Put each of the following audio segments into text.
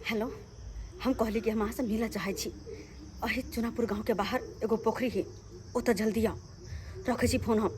Hello, हम कहली कि हम अहाँसँ मिलऽ चाहै छी। एहि चुनापुर गाँवके बाहर एगो पोखरि है, ओतऽ जल्दी आउ। रखै छी फोन हम।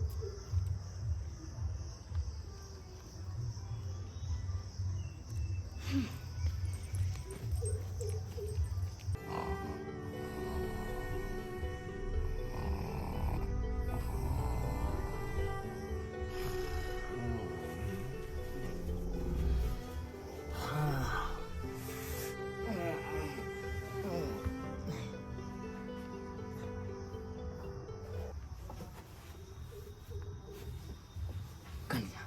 कनिया,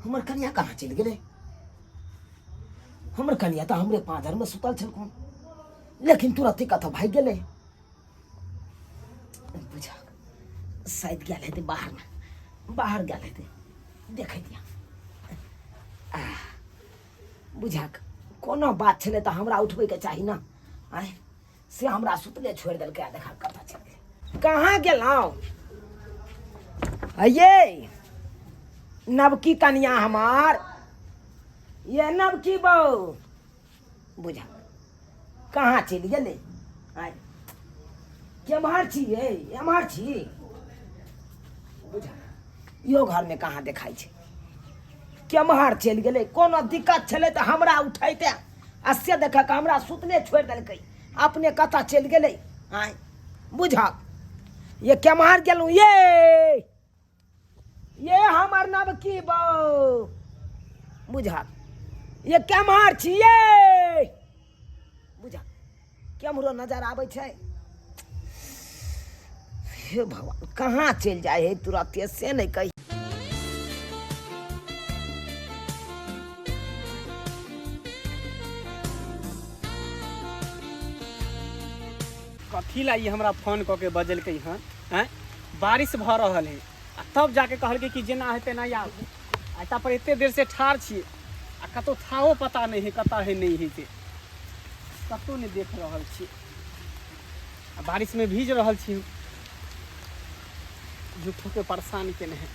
हमर कनिया कहाँ चलि गेलै? हमर कनिया तऽ हमरे पाँजरमे सुतल छलखुन, लेकिन तुरते कतऽ भागि गेलै? बुझा शायद गेल हेतै बाहरमे, बाहर गेल हेतै, देखै दिया। बुझाक कोनो बात छलै तऽ हमरा उठबैके चाही ने। आँय, से हमरा सुतले छोड़ि देलकै आ देखा कतऽ चलि गेलै। कहाँ गेलहुँ ये नवकी कनिया हमार? ये नवकी बहू बुझा कहाँ चलि गेलै? आँय, केम्हर छी ये? एम्हर छी? बुझा इहो घरमे कहाँ देखाइ छै? केम्हर चलि गेलै? कोनो दिक्कत छलै तऽ हमरा उठैते, आ से देखक हमरा सुतले छोड़ि देलकै, अपने कतऽ चलि गेलै? आँय बुझक, ये केम्हर गेलहुँ ये? ये हमर नवकी बहू बुझक, ये केम्हर छी ये? बुझक केम्हरो नजर आबै छै? हे भगवान, कहाँ चलि जाइ है तुरते से नहि कही। कथी ला ई हमरा फोन कऽ के बजेलकै हन? आँय, बारिश भऽ रहल है आ तब जाके कहलकै कि जेना है तेना आउ। आ एतऽ पर एते देर से ठाढ़ छियै आ कतौ थाहो पता नहि है, कतऽ है नहि है, से कतौ नहि देख रहल छियै आ बारिशमे भीज रहल छी हम। झूठो के परेशान केने है।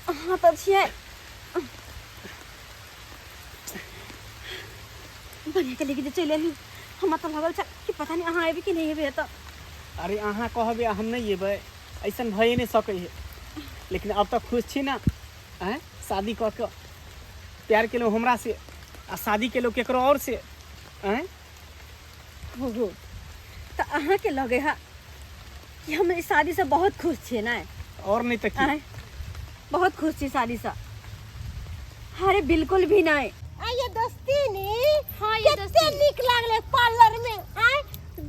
अहाँ तऽ छियै बढ़िया के लेके चलि एली। हमरा तऽ लागल छल कि पता नहि अहाँ एबै कि नहि एबै एतऽ। अरे अहाँ कहबै आ हम नहि एबै, ऐसन भइए नहि सकै है। लेकिन अब तऽ खुश छी ने? आँय, शादी कऽ के प्यार केलहुँ हमरा से आ शादी केलहुँ केकरो और से? आँय हो हो, तऽ अहाँके लगे है कि हम इस शादीसँ बहुत खुश छियै ने? और नहीं तऽ की। आँय, बहुत खुश छी शादीसँ? अरे बिल्कुल भी नहीं। आइए दोस्तीनी। हाँ, ये कते दोस्ती। नीक लागले पार्लर में। आय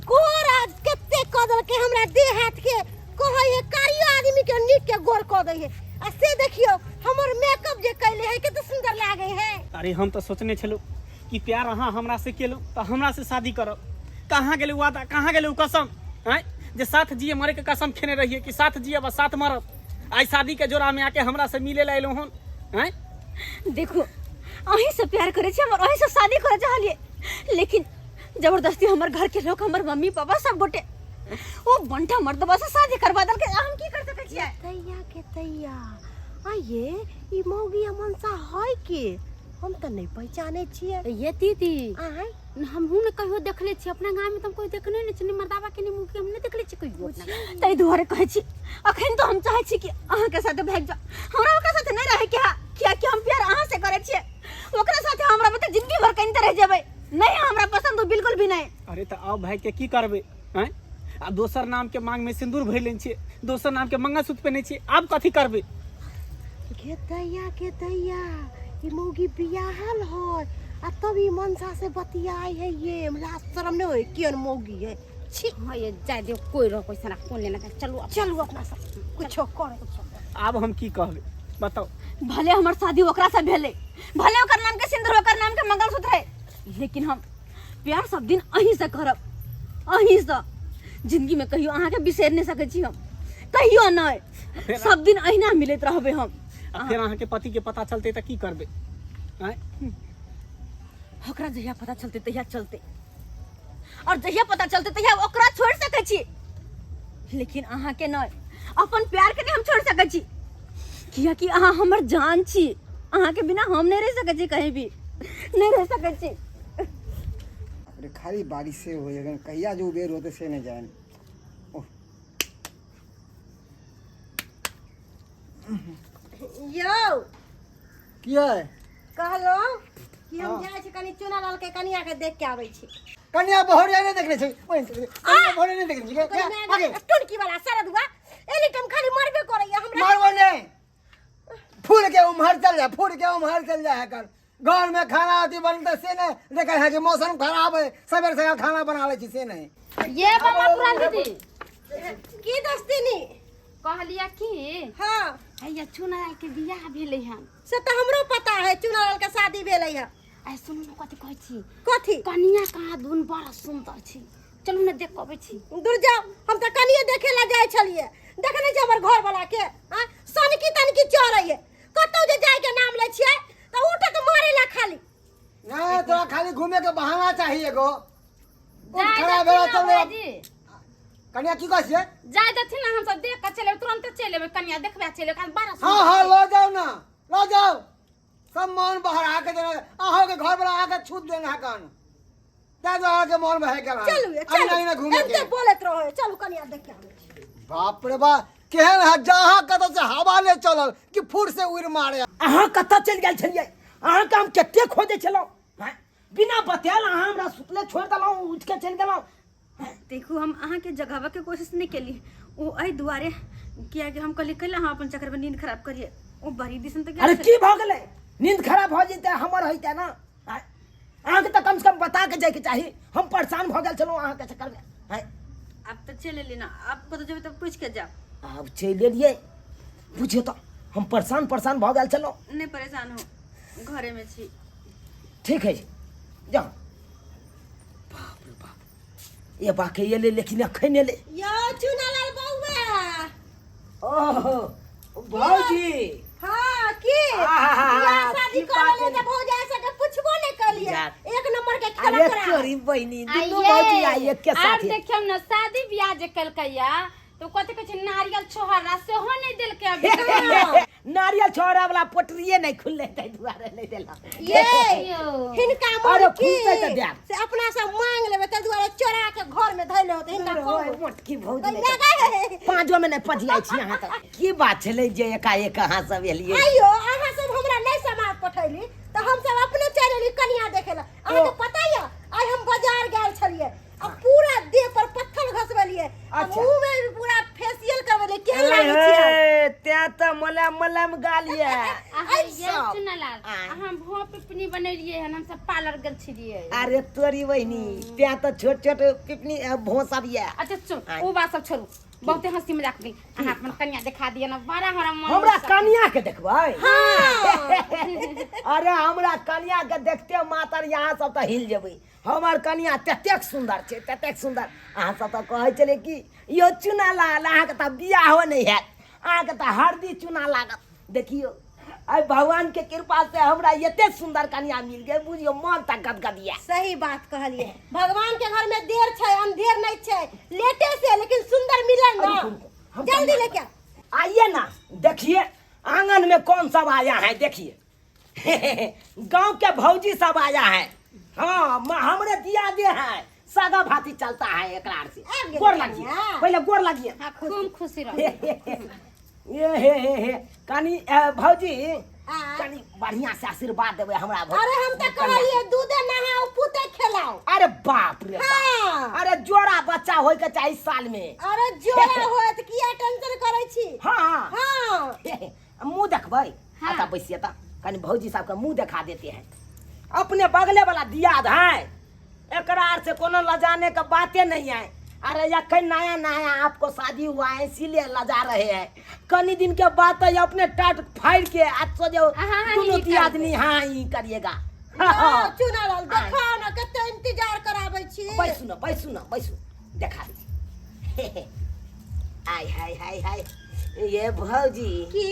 गोर आज कते कऽ देलकै हमरा देह हाथ के। कहै है कारियो आदमी के नीक के गोर कऽ दै है, आ से देखियो हमर मेकअप जे कैले है, कते सुंदर लागे है। अरे हम तऽ सोचने छलहुँ कि प्यार अहाँ हमरा से केलहुँ तऽ हमरा से शादी करब। कहाँ गेलै वादा, कहाँ गेलै ओ कसम? आँय, जे साथ जिए मरे के कसम खेने रहिए कि साथ जियब आ साथ मरब, आइ शादी के जोड़ा में आके हमरा से मिले ला एलहुँ हन? आँय देखू, अहीं से प्यार करे छी हमर, अहीं से शादी करे चाहलिए, लेकिन जबरदस्ती हमर घर के लोग, हमर मम्मी पापा सब गोटे ओ बंठा मर्दबा से शादी करवा देलकै। हम की कर सकै छियै? तैया के तैया, आइए ई मौगी मनसा है के? हम तऽ नहि पहचाने छियै। ये दीदी। आँय। हमहूँ ने कहियो देखले छी अपना गाँव में, तो हम कहियो देखने नहीं छी, मर्दाबा के नहीं मुँह के हम नहीं देखले छी कहियो अपना गाँव। ताहि दुआरे कहै छी, अखन तो हम चाहै छी कि अहाँके साथे भागि जाउ। हमरा ओकरा साथे नहि रहै के है, कियाकि हम प्यार अहाँ से करै छियै। ओकरा साथे हमरा बता जिंदगी भर कनिते रहि जेबै। नहीं हमरा पसंद हो, बिल्कुल भी नहीं। अरे तऽ आउ भाई के की करबै? आँय, आ दोसर नाम के मांग में सिंदूर भरि लेने छियै, दोसर नाम के मंगलसूत्र पहिने छियै, आब कथी करबै? के दैया के दैया, ई मौगी बियाहल है आ तब ई मनसा से बतियाई है। ये लाज शरम नहीं होय? केहन मौगी है, छी। हाँ ये जाय दियो, कोई रहो कोई सना कौन लेना चाहे। चलू अब। चलू अपना सब कुछो करे। आब हम की कहबै बताउ? भले हमर शादी ओकरा से भेलै, भले ओकर नाम के सिंदूर, ओकर नाम के मंगलसूत्र है, लेकिन हम प्यार सब दिन अहीं से करब, अहीं से। जिंदगी में कहियो अहाँ के बिसरि नहीं सकै छी हम, कहियो नहीं। फेर सब दिन अहिना मिलैत रहबै हम। आ फेर अहाँके पति के पता चलतै तऽ की करबै? आँय, ओकरा जहिया पता चलतै तहिया चलतै, और जहिया पता चलतै तहिया ओकरा छोड़ि सकै छी, लेकिन अहाँ के नहीं, अपन प्यार के नहीं हम छोड़ सकै छी। कियाकि अहाँ हमर जान छी। अहाँके बिना हम नहि रहि सकै छी, कहीं भी नहि रहि सकै छी। अरे खाली बारिशे होइए, कहिया जे उबेर होतै से नहि जानि। ओह यौ किया कहलहुँ कि हम जाइ छी कनि चूना लाल के कनिया के देख के आबै छी। कनिया बहरिया नहि देखने छै, कनिया बहरिया नहि देखने छै। आगे टुनकी वाला सरदुआ एनी टाइम खाली मरबे करैया हमरा। मारबो नहीं, फूल के उम्हर चल जा, फूल के उम्हर चल जा है। कर घर में खाना अथी बनते से नहीं देखे है कि मौसम खराब है, सवेरे सकाल खाना बना ले छी से नहीं। ये बाबा पुरान दीदी की दोस्तिनी कहलिया की हाँ हैया चुनालाल के बियाह भेलै हन। से तऽ हमरो पता है, चुनालाल के शादी भेलै है। आइ सुनू ने कथी कहै छी। कथी? कनिया कहाँ धुन बड़ा सुन्दर छी, चलू ने देख अबै छी। दूर जाओ, हम तऽ कनिये देखे ला जाइ छलियै, देखने छी हमर घर वाला के आ सनकी तनकी चढ़ै है, कतौ जे जाय के नाम लै छियै तऽ उठत मारे ला खाली। नहीं तोरा खाली घूमे के बहाना चाहिए एगो। जाय खड़ा देथिन भेला ना चल। भाईजी। कनिया की कहै छियै? जाय देथिन ना, हमसब देख के चलि एबै, तुरन्ते चलि एबै, कनिया देखबे चलि एबै, कारण बड़ा हाँ सुन्दर हाँ छै। लऽ जाओ ना, लऽ जाओ, सब मन बहरा के देना, अहाँ के घर वाला आके छूट देना है कान, ताहि दुआरे के मन बहे गेल हन। चलू ये, अहिना चलू अहिना घूमे एते के। बोलैत रहो, चलू कनिया देख के आबै छी। बाप रे बाप, केहन है जहाँ कतौ से हवा नहीं चलल कि फुर से उड़ मारे। अहाँ कतऽ चलि गेल छलियै? अहाँके हम कते खोजै छलहुँ हैं? बिना बतायल अहाँ हमरा सुतले छोड़ि देलहुँ, उठि के चलि गेलहुँ। देखू, हम अहाँके जगाबऽके कोशिश नहि केली, ओ एहि दुआरे कियाकि हम कहलियै कैला अहाँ अपन चक्करमे नींद खराब करियै। ओ बड़ी दिसन तऽ गेल अरे छलै। की भऽ गेलै? नींद खराब भऽ जेतै हमर होइतै ना। आँय? अहाँके तऽ कमसँ कम बता के जाइके चाही, हम परेशान भऽ गेल छलहुँ अहाँके चक्करमे। आँय? आब तऽ चलि एली ना, आब कतौ जेबै तऽ पूछि के जायब। आब चलि एलियै, बुझियौ तऽ हम परेशान परेशान भऽ गेल छलहुँ। नहि परेशान हो, घरेमे छी। ठीक है, जाओ। बाप रे बाप, ये बाके एलै लेकिन अखन एलै। यौ चुनालाल बौआ। ओहो भौजी। हाँ की आहा, बियाह शादी की कर बात ले है। त भौजाई सबके पुछबो नहीं कलिए, यार। एक नंबर के खेला अरे करा। तोरी बहिनी दुनू आइये। भौजी आई एक के आर साथ। देखियौ ने शादी बियाह जे केलकैया तो कथी कहै छै नारियल छोहरा सेहो नहि देलकै अभी तक। नारियल छोहरा वाला पोटरिए नहीं खुलले ताहि दुआरे नहीं देला। ये यौ। हिनका मन अरे की खुलतै तऽ देब। से अपना सब मांग लेबै ताहि दुआरे चोरा के घर में धैले होतै हिनका। ओए, कहू मोटकी भौजी नहीं नहीं गए। पाँचो में नहीं पजियाइ छी अहाँ तऽ। की बात छलै जे एकाएक अहाँ सब एलियै? आइयो अहाँ सब हमरा नहीं समाज पठैली तऽ हम सब अपने चलि एली कनिया देखे ला। अहाँके पता यऽ आइ हम बाजार गेल छलियै आ पूरा देह पर पत्थर घसबेलियै आ अच्छा। मुंह में भी पूरा फेशियल करबेलियै, केहन लागै छियै? ए, तें तऽ मुलायम मुलायम गाल यऽ। अहाँ ये सब। चुनालाल आँय। अहाँ भों पिपनी बनेलियै हन, हम सब पार्लर गेल छलियै। अरे तोरी बहिनी, तें तऽ छोट छोट पिपनी भों सब यऽ। अच्छा चुप, आँय। ओ बात सब छोड़ू, बहुते हंसी मजाक भेल। अहाँ अपन कन्या देखा दिअ ने, बड़ा हमरा मन हमरा उत्सुक। कनिया के देखबै? अरे हमरा कनिया के देखते मातर यहाँ सब तऽ हिल जेबै। हमर कनिया ततेक सुन्दर छै, ततेक सुन्दर। अहाँ सब तऽ कहै छलियै कि यौ चूना लाल अहाँके तऽ बियाहो नहि हैत, अहाँके तऽ हरदी चूना लागत। देखियौ आइ भगवान के कृपा से हमरा एते सुन्दर कनिया मिल गेल, बुझियौ मन तऽ गदगद यऽ। सही बात कहलियै, भगवान के घर में देर छै अंधेर नहीं छै, लेटे से लेकिन सुंदर मिलन ना। रुकू, रुकू, हम जल्दी कनिया लेके आओ। आइए ना, देखिए आंगन में कौन सब आया है। देखिए गांव के भौजी सब आया है। हाँ हमरे दिया दे है, सागा भाती चलता है एकरा से। आबि गेलै गोर लागिए कनिया। पहले, गोर लागिए। हाँ, खूब खुशी रहू। ये हे हे हे कनी भौजी आ? कनी बढ़िया से आशीर्वाद देबै हमरा भौजी। अरे हम तऽ कहलियै दूधे नहाओ पुते खेलाओ। अरे बाप रे बाप। हाँ। अरे जोड़ा बच्चा होय के चाही साल में। अरे जोड़ा होयत, किया टेंशन करै छी? हाँ हाँ। मुंह देखबै? हाँ। अच्छा बैसिए तऽ कनी भौजी साहब के मुंह देखा देते हैं। अपने बगले वाला दियाद है, एकरा आर से कोनो लजाने का बाते नहीं है। अरे अखन नया नया आपको शादी हुआ है इसीलिए लजा रहे हैं, कनी दिन के बाद तो ये अपने टाट फाड़ के आज सो जाओ हाँ, हाँ, दोनों ई दियादनी। हाँ ई करिएगा। यौ, चुनालाल देखाओ ना, कते इंतजार कराबै छी। बैसू ना, बैसू ना, बैसू, देखा दै छी। आय हाय हाय हाय, ये भौजी। की?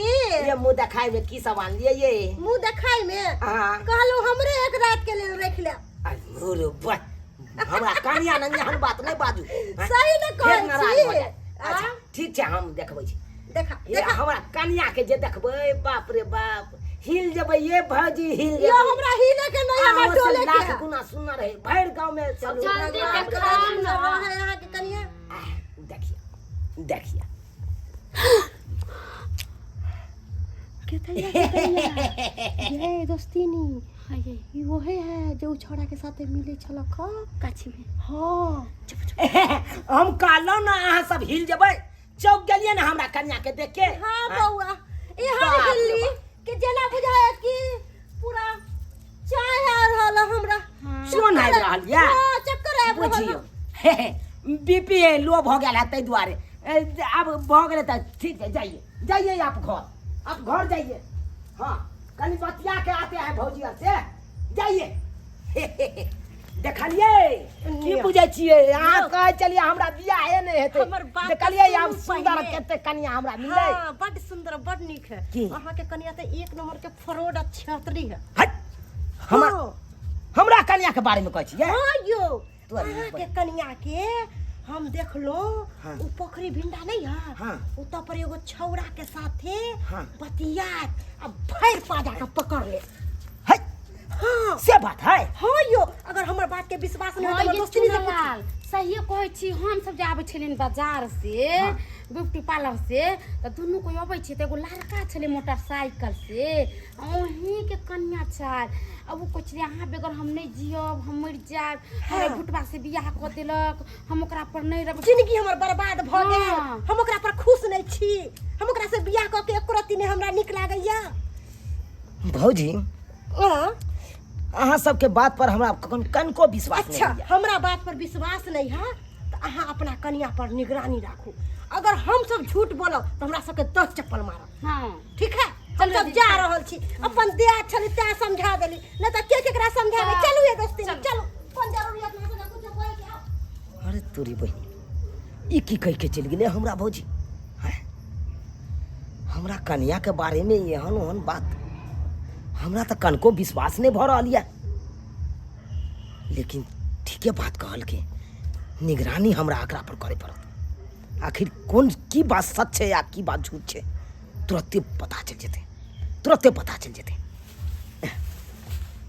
ये मुंह देखाय में की सब आनलियै ये? मुंह देखाय में हाँ। कहलहुँ हमरे एक रात के लेल रखि लेब। अरे बा, हमरा कनिया नंग एहन बात नहि बाजू। सही ने फेर कहै नाराज छी। भऽ जायत। अच्छा आ? ठीक छै, हम देखबै छी। देखा ये देखा हमरा कनिया के जे देखबै बाप रे बाप हिल जेबै ये भौजी हिल यो जेबै हमरा हिले के नहीं हमरा अहाँ से डोले के लाख है। गुना सुनर है भरि गाँव में चलू जल्दी बाप रे देखाउ बाप। ना। है अहाँ के कनिया आह, देखिए देखिए ये दोस्तीनी ई वहे है जो उ छौड़ा के साथे मिले छलक ह काछी में हाँ हम कहलहुँ ना अहाँ सब हिल जेबै चौक गेलियै ने हमरा कन्या के देख के हाँ बौआ एहन बाप रे हिल्ली बाप। कि जेना बुझाय कि पूरा चाय आ रहल है हमरा सोन आबि रहल यऽ हाँ चक्कर आबि रहल बुझियौ है। बी पी लो भऽ गेल है ताहि दुआरे आब भऽ गेलै तऽ ठीक है जाइए जाइए आप घर आप घर जाइए हाँ कनि बतिया के आते हैं भौजी आर से जाइए देखलियै की बुझै छियै अहाँ कहै छलियै हमरा बियाहे नहि हेतै हमर बात देखलियै आब सुनू सुन्दर पहिने। कते कनिया हमरा मिललै हाँ बड सुंदर बड नीक है की? अहाँ के कनिया तो एक नंबर के फ्रॉड आ छेत्री है हट हमरा हाँ। हमरा कनिया के बारे में कहै छियै हाँ यो तू आदमी अहाँ के कनिया के हम देखलो हाँ। उ पोखरी भिंडा नहीं है हाँ। उत पर एगो छौड़ा के साथे हाँ। बतियात आ भरि पाजा के पकड़ ले है हाँ से बात है हाँ यो अगर हमर बात के विश्वास नहीं हाँ, होत हमर ये दोस्ती से पूछू। चुनालाल सहिए कहै छी हम सब जे आबै छलियन बाजार से ब्यूटी पार्लर से तऽ दुनू कोइ अबै छै तऽ एगो लड़का छलै मोटरसाइकिल से अहीं के कन्या छल आ ओ कहै छलै अहाँ बगैर हम नहि जियब हम मरि जायब हमरा भुटबा से बियाह कऽ देलक हम ओकरा पर नहि रहब जिंदगी हमर बर्बाद भऽ गेल हाँ। हम ओकरा पर खुश नहीं छी हम ओकरा से बियाह कऽ के एको रत्ती नहि हमरा नीक लागैया भौजी हाँ। अहाँ सबके बात पर हमरा कनको विश्वास अच्छा नहीं हमरा बात पर विश्वास नहीं है तो अहाँ अपना कन्या पर निगरानी राखू अगर हम सब झूठ बोलब तो हमरा सबके 10 चप्पल मारब हाँ ठीक है हम सब जा रहल छी अपन देह छली तैं समझा देली नहीं तो के केकरा समझाबे चलू ये दोस्ती चलू कोन जरूरी है अपना सबके कुछो कहै के आउ। अरे तोरी बहिन ई की कह के चलि गेलै हमरा भौजी हैं? हमरा कन्या के बारे में एहन ओहन बात हमरा तऽ कनको विश्वास नहि भऽ रहल यऽ लेकिन ठीके बात कहलकै निगरानी हमरा एकरा पर करे पड़त आखिर कोन की बात सच छै या की बात झूठ छै तुरते पता चलि जेतै तुरते पता चलि जेतै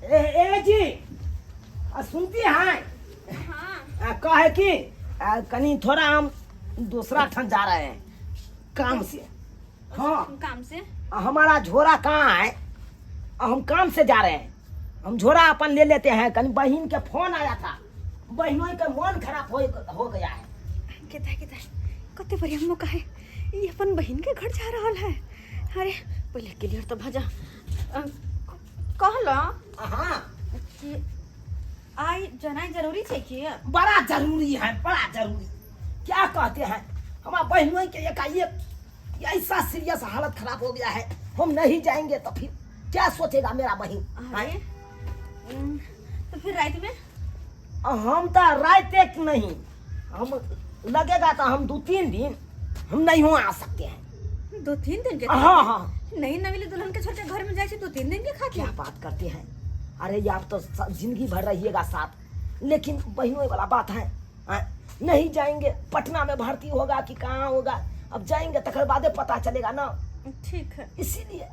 ए ए जी आ सुनती हैं आ, कहे कि आ, कनी थोड़ा हम दूसरा ठन जा रहे हैं काम से हाँ काम से आ, हमारा झोरा कहाँ है आ, हम काम से जा रहे हैं हम झोरा अपन ले लेते हैं कहीं बहन के फोन आया था बहनों के मन खराब हो गया है केता केता कते बढ़िया मौका है ई अपन बहन के घर जा रहल है अरे पहले क्लियर तो भजा कहला हाँ कि आई जनाई जरूरी छै कि बड़ा जरूरी है बड़ा जरूरी क्या कहते हैं हमारा बहनों के एकाएक ऐसा सीरियस हालत खराब हो गया है हम नहीं जाएंगे तो फिर क्या सोचेगा मेरा बहन अरे तो फिर रात में हम तो रात एक नहीं हम लगेगा तो हम 2-3 दिन हम नहीं हो आ सकते हैं 2-3 दिन के हाँ हाँ नहीं नवेली दुल्हन के छोड़ के घर में जाए छी 2-3 दिन के खातिर क्या बात करते हैं अरे ये आप तो जिंदगी भर रहिएगा साथ लेकिन बहनों वाला बात है हाँ? नहीं जाएंगे पटना में भर्ती होगा कि कहाँ होगा अब जाएंगे तकर बादे पता चलेगा ना ठीक है इसीलिए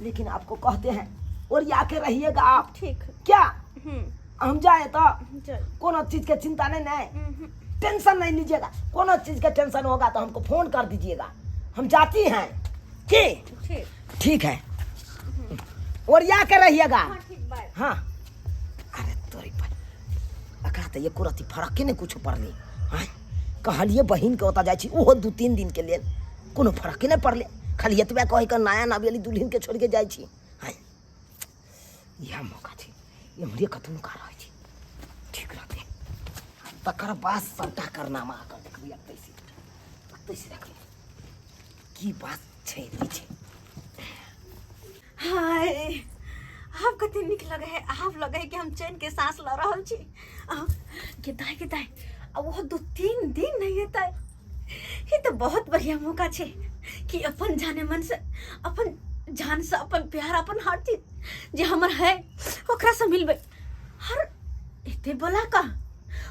लेकिन आपको कहते हैं और ये आके रहिएगा आप ठीक है क्या हम जाए तो चल कोनो चीज के चिंता नहीं नहीं टेंशन नहीं लीजिएगा कोनो चीज के टेंशन होगा तो हमको फोन कर दीजिएगा हम जाती हैं कि ठीक ठीक है और या के रहिएगा हाँ ठीक बाय हाँ अरे तोरी पर एकरा तऽ एको रत्ती फरके नहि कुछो पड़लै आँय कहलियै बहिनके ओतऽ जाइ छी ओहो 2-3 दिनके लेल कोनो फरके नहि पड़लै खाली एतबे कहि कऽ नया नवेली दुल्हनके छोड़ि कऽ जाइ छी आँय इएह मौका छै एम्हरे कतहु नुका रहै छी ठीक रहतै तकर बाद सबटा करनामा अहाँके देखबै एतै से एतै से देखबै की बात छै नहि छै हाय आब कते नीक लगे है आब लगे है कि हम चैन के सांस ल रहल छी गेदाय गेदाय आ वो 2-3 दिन नहीं हेतै ई तो बहुत बढ़िया मौका छै कि अपन जाने मन से अपन जान से अपन प्यार अपन हर चीज जे हमर है ओकरा से मिलबै हर एते बोला का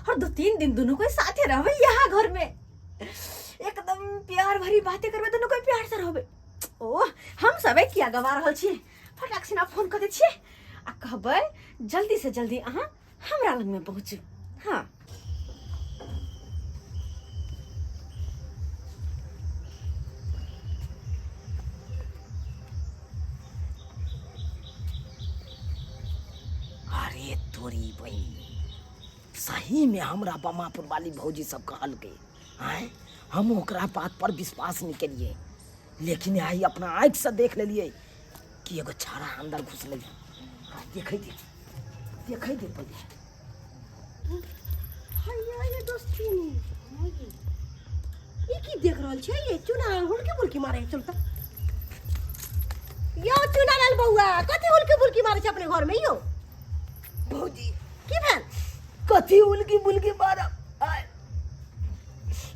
और 2-3 दिन दोनों कोई साथे रहबै यहाँ घर में एकदम प्यार प्यार भरी बातें करबै, दुनू कोई प्यार से रहबै। ओ हम सब किया गवा रहल छियै, फटाक सिना फोन कऽ दै छियै आ कहबै जल्दी से जल्दी अहाँ हमरा लगमे पहुँचू। हाँ अरे तोरी बहिन, सही में हमरा बमापुर वाली भौजी सब कहलकै, आँय हम ओकरा बात पर विश्वास नहीं केलिए, लेकिन आइ अपना आँखि से देख लेलिए कि एगो छाड़ा अंदर घुसलै। देखै दे, देखै दे पहिले। हैया ये दोस्तीनी, ई की देख रहल छियै ये? चुना हुलकी बुलकी मारे है। चल त यो चुना लाल बौआ, कथी हुलकी बुलकी मारे छै अपने घर में यो? भौजी की भेल? कथी उलकी बुलकी मारब, आय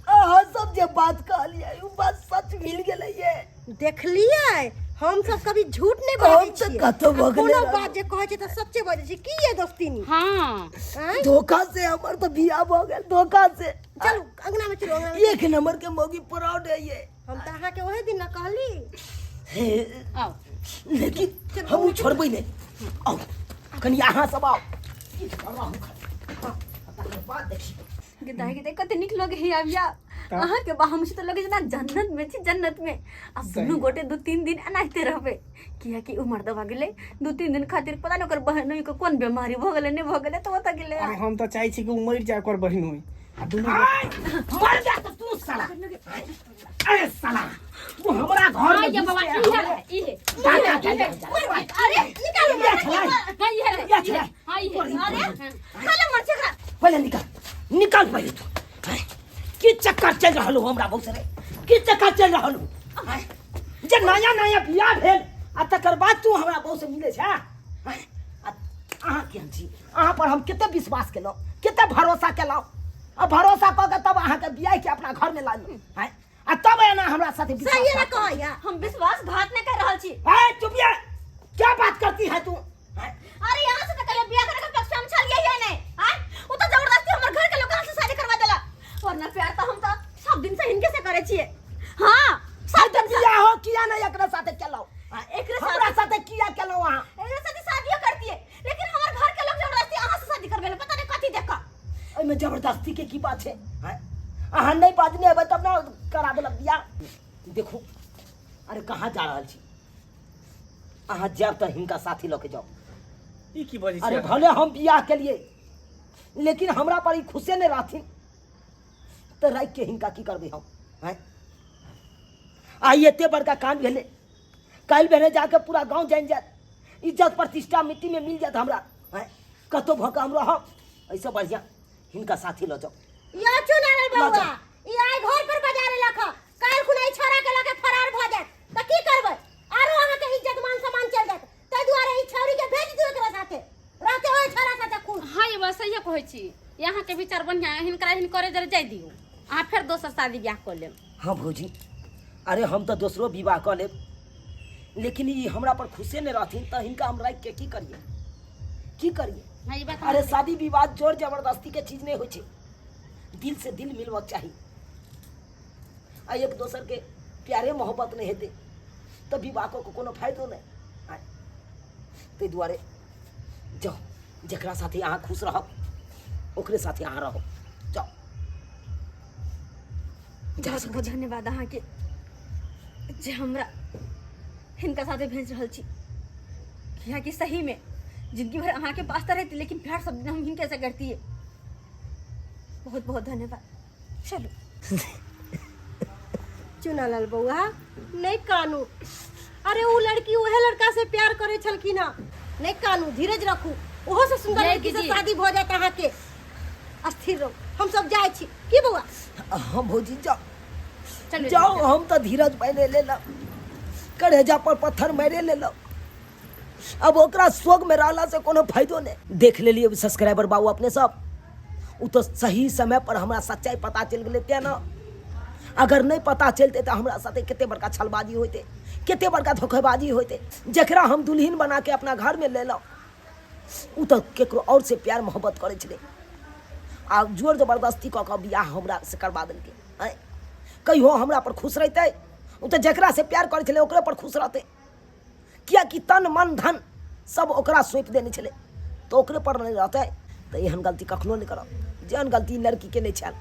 अहाँ सब जे बात कहलियै उ बात सच मिल गेलै ये। देखलियै, हम सब कभी झूठ नहीं हम बाजै तऽ छियै। कतौ भऽ गेलै कोनो रहल। बात जे कहै छियै तऽ सच्चे बाजै छियै। की ये दोस्तीनी? हाँ। आँय? धोखा से हमर तऽ बियाह भऽ गेल, धोखा से। चलू अंगना में, चलू अंगना में। एक नंबर के मौगी प्राउड है ये। हम तऽ अहाँके ओहे दिन न कहली। हे, आउ। लेकिन हम उ छोड़बै नहि। आउ कनि अहाँ सब आउ, किछु कर रहू खाली। आउ, तकर बाद देखी। गे दाइ, कते नीक लगे है अबिया अहाँ के बाह, हम तऽ लगे जेना जन्नत में छी, जन्नत में। आ दुनू गोटे 2-3 दिन एनाहिते रहबै, कियाकि ओ मर्दबा गेलै 2-3 दिन खातिर, पता नहि ओकर बहन के कोन बीमारी भऽ गेलै, नहि भऽ गेलै तऽ ओतऽ गेलै। अरे हम तऽ चाहै छी कि ओ मरि जाय ओकर बहिन होई आ दुनू आय, मर जा तो तू साला, अरे साला वो हमरा घर में ये बाबा घुस के इहे रहे, इहे। जा, जा, जा, जा, जा। अरे निकालू। या छलाई, हाँ, इहे रहे, या इहे। छलाई। हाँ, इहे। अरे साला मर छकरा। पहिले निकाल, निकाल पहिले तू। आय, की चक्कर चल रहल हो हमरा बहुत रे, की चक्कर चल रहल हो? आय, जे नया नया बियाह भेल आ तकर बाद तू हमरा बहू से मिले छै? आय, आ अहाँ केहन छी? अहाँ पर हम कते विश्वास केलहुँ, कते भरोसा केलहुँ, आ भरोसा कऽ के तब अहाँके बियाह के अपना घर में लानलहुँ। आय, आ तब एना हमरा साथे सही है ना कहैया? हम विश्वासघात नहि कर रहल छी। आय चुप, ये क्या बात करती है तू? आय, अरे यहाँ से तो कहियो बियाह करे के पक्ष में हम छलियै ही नहीं। आय उ तो जबरदस्ती हमर घर के लोग से शादी करवा देला, वरना प्यार तो हम तो सब दिन से हिनके से करे छियै। हाँ सब तऽ दिन से। बियाह हो किया नहीं एकरा साथे केलहुँ? एकरे हमरा साथे साथे किया केलहुँ अहाँ? एकरे साथे शादियो करतियै, लेकिन हमर घर के लोग जबरदस्ती अहाँ से शादी करबेले, पता नहीं कथी देख कऽ। एहिमे जबरदस्ती के की बात छै? आँय? अहाँ नहि बाजने हेबै तब ने करा देलक बियाह। देखू, अरे कहाँ जा रहल छी अहाँ? जायब तऽ हिनका साथी लऽ के जाउ। ई की बजै अरे छी? भले हम बियाह केलिए, लेकिन हमरा पर ई खुशे नहि रहथिन तऽ राखि के हिनका की करबै हम? आँय, आइ एते बड़का कांड भेलै, काल्हि भेलै जाके पूरा गाँव जानि जायत, इज्जत प्रतिष्ठा मिट्टी में मिल जायत हमरा। आँय, कतहु भऽ कऽ हम रहब, एहिसँ बढ़िआँ हिनका साथी लऽ जाउ। यो चुना रे लऽ बौआ, जाउ। ई आइ घर पर बजा लेलक ह, काल्हि खुना ई छोरा के लके फरार भऽ जायत तऽ की करबै? आरो अहाँके इज्जत मान सम्मान चलि जायत। ताहि दुआरे ई छौरी के भेज दियौ, एकरा साथे रहते, ओहि छोरा साथे खुश। हाँ ये बस सहिए कहै छी, अहाँके विचार बढ़िआँ है। हिनकरा हिनकरे जरे जाय दियौ, अहाँ फेर दोसर शादी ब्याह कऽ लेब। हाँ भौजी, अरे हम तऽ दोसरो विवाह कऽ लेब, लेकिन ई हमरा पर खुशे नहि रहथिन तऽ हिनका हम राखि के की करियै, की करियै? हाँ ई बात। अरे शादी विवाह जोर जबरदस्ती के चीज नहीं होइ छै, दिल से दिल मिलबक चाही। आ एक दोसर के प्यारे मोहब्बत नहीं हेतै तऽ विवाह कऽ के कोनो फायदो नहि। आँय, ताहि दुआरे जाउ, जकरा साथे अहाँ खुश रहब ओकरे साथे अहाँ रहब, जाउ। जा बहुत सकै बहुत छी। धन्यवाद अहाँके जे हमरा हिनका साथे भेज रहल छी, कियाकि सही में जिंदगी भर अहाँके पास तऽ रहती, लेकिन प्यार सब दिन हम हिनके से करती। बहुत बहुत धन्यवाद। चलू। चुनालाल बौआ, नहीं कानू। अरे उ लड़की उहे लड़का से प्यार करे छलखिन हँ। नहीं कानू, धीरज रखू, ओहो से सुंदर जय लड़की से दीदी। शादी भऽ जायत अहाँके। स्थिर रहू, हम सब जाइ छी। की बौआ? हाँ भौजी, जाओ। चलू। जाओ, हम तऽ धीरज बने लेलहुँ, करेजा पर पत्थर मारे लेलहुँ, अब ओकरा शोक में रहला से कोनो फायदो नहीं। देख लेलिए सब्सक्राइबर बाबू अपने सब, उ तो सही समय पर हमरा सच्चाई पता चलि गेलै तेँ ने, अगर नहीं पता चलते तऽ हमरा साथे कते बड़का छलबाजी होइते, कते बड़का धोखेबाजी होइते। जकरा हम दुल्हन बना के अपना घर में लेलहुँ उ तऽ केकरो और से प्यार मोहब्बत करै छलै आ जोर जबरदस्ती कऽ कऽ बियाह हमरा से करबा देलकै। आँय, कहियो हमरा पर खुश रहितै? ओ तऽ जकरा से प्यार करै छलै ओकरे पर खुश रहतै, किएकि तन मन धन सब ओकरा सौंपि देने छलै, तऽ ओकरे पर नहि रहतै। तऽ एहन गलती कखनो नहि करब जेहन गलती लड़की के नहि छल।